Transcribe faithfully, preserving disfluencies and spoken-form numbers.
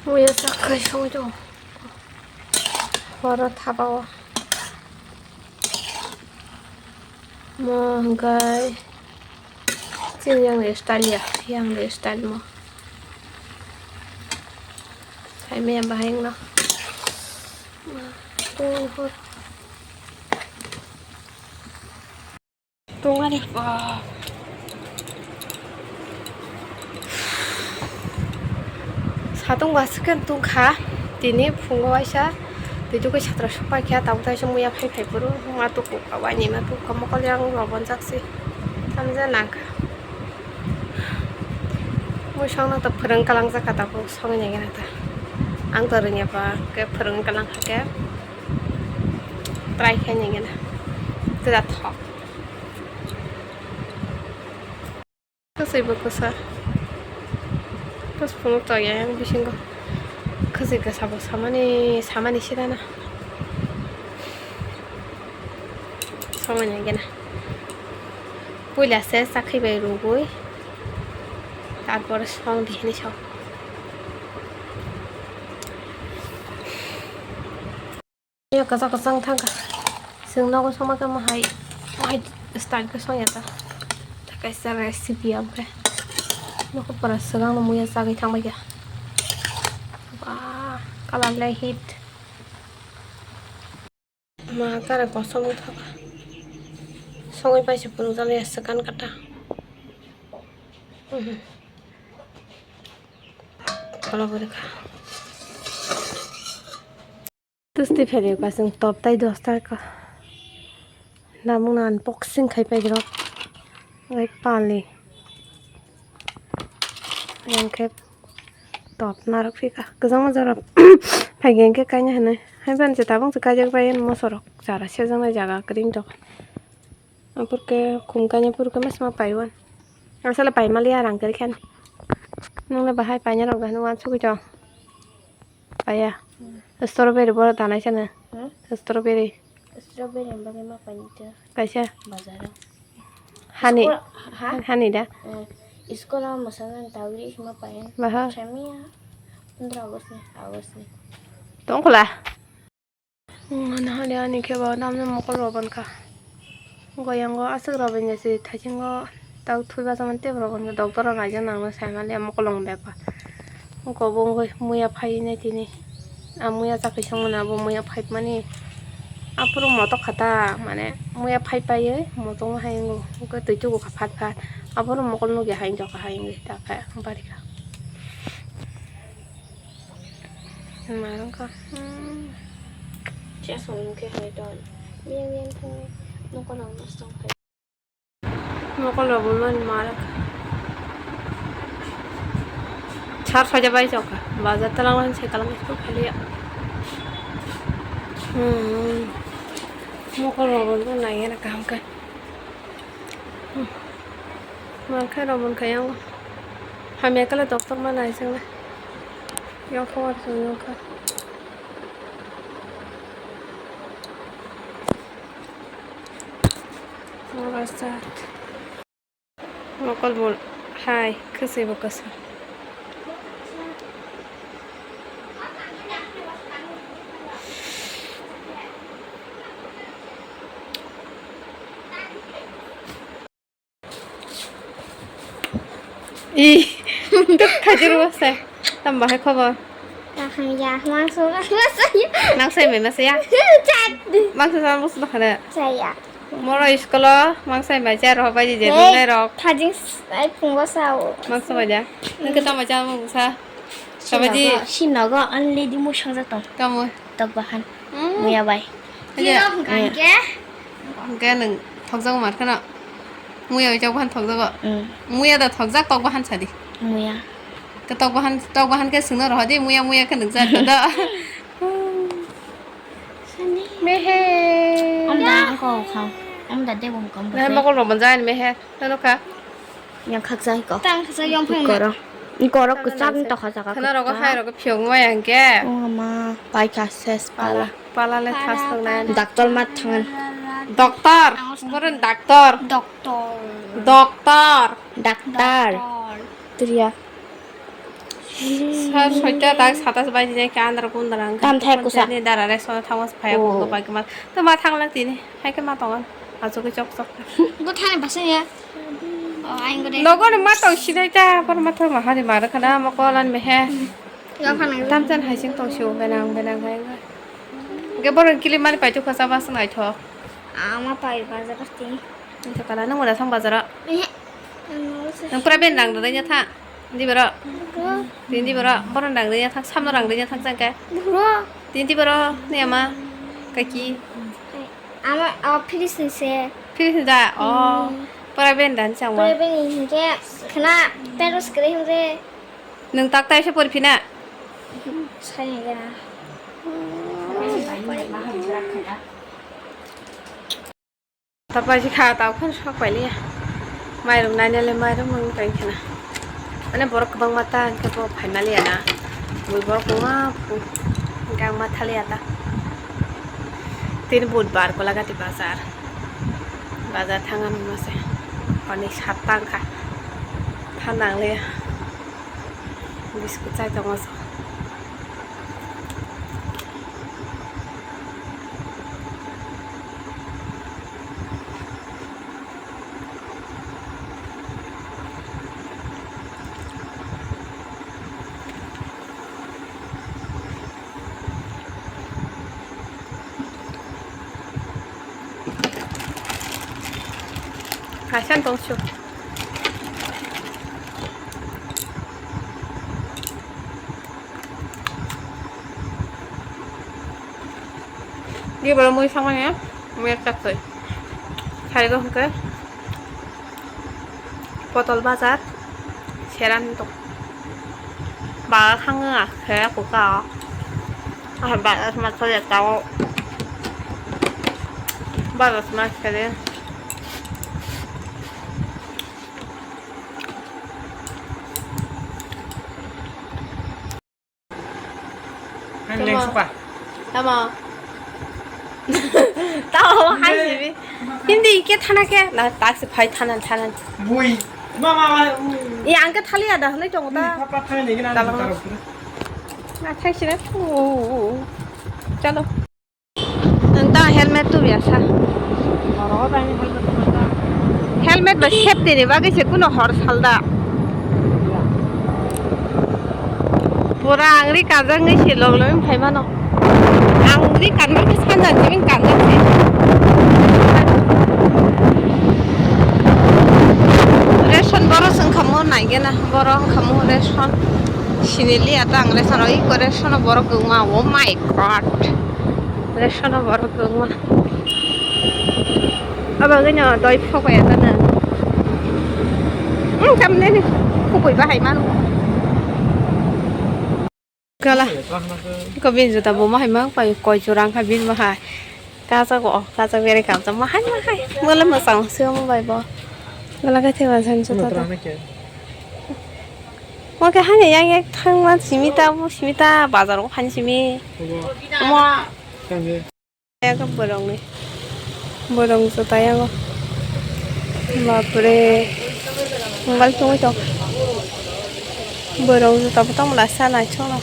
Muya sak khai songwi tongo. Horo thapao. Mo hwnkhe chini yang ni style ya, yang ni style mo. Hai maya bahai no. Tungani. Satung ba swkang tungkha. Tini phungo waisa twi twi khe satra sok pai kha, tabuk taisa muya phai phai phuru ma tuku ka waini ma tuku ka mokol yang rw bonjak se. Tamjak nangkha. Mui songno to phwrwng kalangjak kha tabuk songwi nai gana ta. Ang to rwngya ba khe phwrwng kalang kha khe try khai nai gana. Twda thok. Kwchwi bo kwsa. Kwchwng chaya yang bisingo. Kwchwi kwsa bo samani, samani sirana. Samani gena. Puila se chakhi bai rugwi. Tarpor song di hini song. Yo kwchang kwchang thangkha. Chwng nogo songma khe mo hai, mo hai style khe songya ta. Ta kaisa recipe ya khe. Nokho pura swkang no muya chagwi thangbai kha. Ba, color le hit. Ma kara kosom thangkha. Songwi paisa phunukjak ya swkang kata. Mhm. Kola bwrwi kha. Tusti pherwi ka chwng top tai dos tai ka. Namung na unboxing khai pai rok. Ai pali. Yang khe top narok phika. Kwchangma jora phai khe kaina hinwi. Hai ban se tabuk se kaijak bai moso rok. Jara sejak nai jaga kring rok. Apor khe khum kaina pur khe ma sima pai wan. Asole pai mali arang khe khen. Nung le bahai paina rok hinwi wan sugui tong. Paya. Hmm. Strawberry boro danai sana. Hmm? Strawberry. Strawberry ang bagwi ma painita. Kaisa. Bazaro. Hani. School, ha? Hani da. Eh, school ang masana tawri ma pain. Baha. Chamiya. Pondro August ni, August ni. Tongkhola. Ano hali ani khe bo namno mokol rw bonkha. Goyango aswk rw bini se thaisingo tak thwi bachama tei borok hwnwi doctor rok naijak nangno saimaliya mokol rwng bepar. Ungkha bo wngwi muya phai nai tini. A muya chakisongmani abo muya phaimani. Aphuru motok kha ta mane muya phai paiwi motokma hai wngo. Ungkha twi tubu kha phat phat. Aphuru mokol nukya hai wngkha hai wngwi ta khe barikha. Marwngkha. Hmm. Chasong khe hai don. Yang yang thang. Nokol rok nosto khai. Nokol rok bo man marwk. Sar soja bai chokha. Bazar talang lan se talang se khaliya. Hmm. Nokol rok bo nai era kaham khe. Hmm. Markha rok mon kha yang. Hamya kala doctor ma nai chang le. Yang khawar chang yang kha. Ora sat. Mokol bol hai kwswi bo kwsa. Ih, tuk khajir bo se. Tamo bahai khobor? Kaham ya, mangso masa ya. Mangso mai masa ya? Chat. Mangso sama bus bahana. Saya. Moro iskolo mangso mai ja roh bai je nungnai rok. Thajing ai phungo sao. Mangso mai ja. Nang kita mai ja mangsa. Sabaji. Sinogo, sinogo only di musang jatong. Tamo. Tok bahan. Hmm. Muya bai. Aja. Kino bukan ke? Hingke nwng thokjago mar kheno. Muya bai tok bahan thokjago. Hmm. Muya da thokjak tok bahan sadi. Muya. Ke tok bahan, tok bahan ke singno roho di, muya, muya ke nukjak da. Mehe. Amda ko kham. Amda de bong kam. Mehe mokol romon jai mehe. Tano ka. Yang khakjai ko. Tang khakjai yang phai. Koro. Koro kwchak ni tokha jaga. Khana rogo hai rogo phiyok ma yang ke. Oh ma, pai kha ses pala. Pala le thas tong nai. Doctor ma thangan. Doctor. Boron doctor. Doctor. Doctor. Doctor. Triya. Sar soita tak sata se bai jai ke andar kundar ang. Tam thai kusa. Ni dara re so thamas phaya Oh. ko bai kema. To ma thang la tini. Hai ke ma tongan. Ajo ke chok chok. Bo thani basanya. Oh, aing gode. Nogo ni ma tong sinai ta, por ma thor ma hari ma rakha na, ma kolan me he. Yo phana. Tam chan hai sing tong siu benang benang hai. Ge bor kili mani pai tu khasa bas nai tho. Ama pai bazar ti. Ni to kala nang mona sang bazar. Eh. Nang pura ben rang dai nya tha. Di boro. Bro. Tini di boro, boro rang dai nya thang, samno rang dai nya thang chang ke. Bro. Tini di boro, ni ama. Kaki. Ama, oh, finish ni se. Finish ni da. Oh. Hmm. Pura ben dan chang ma. Pura ben ni ke khna peros kre him re. Nung tak tai se por phina. Sai ni gana. Tapai si kha tau khan sok pai liya. Mairum nai nai le mairum mung tang khana. Mane borok kwbangma ta hwnkhe bo phaima liya na. Bui borok kwbangma phu. Hwnkhe ang ma thaliya ta. Tini budbar Golagati bazar. Bazar thang ano mase. Honi sat tang kha. Tha nang liya. Biskut chai tongo. Kaisa tong su. Di boro mui samani, mui ekta twi. Khaigo hwnkhe potol bajar, seran tong. Baga khango a, khera kuka o. Ah, baga sma soi ekta o. Baga sma sere. Tamo. Tamo. Tamo hai sibi. Hindi ke thana ke? Na tak se phai thana thana. Bui. Ma, ma, ma, mm. Ya ang ke thali ada hwnwi tongo ta. Papa thana ni gina. Tamo. Na thai sina. Chalo. Nang ta helmet tu biasa. Helmet ba safety ni bagwi se kuno hor salda. Pura angri kajak ngai se log log phai mano. Angri kanma ke sanja jibin kanjak se. Ration boro sengkamo naigena boro wngkamo ration. Sinili ata ang ration oi ko ration borok wngma, oh my god. Ration borok wngma. Abo gini doi phok ya tana. Hmm, tamne ni kubui bahai man. Kala. Ko bin juta bo mahai mang pai koi churang kha bin mahai. Kacha ko, kacha bere kacha mahai mahai. Mole masang sio mo bai bo. Mala ka thewa san juta. Mo ke hani yang ek thang ma simita mo simita bazar ko han simi. Mo. Yago borokni. Borok juta yago. Bapre. Mobile tungwi tong. Borok juta bo tong mala sa naithok no.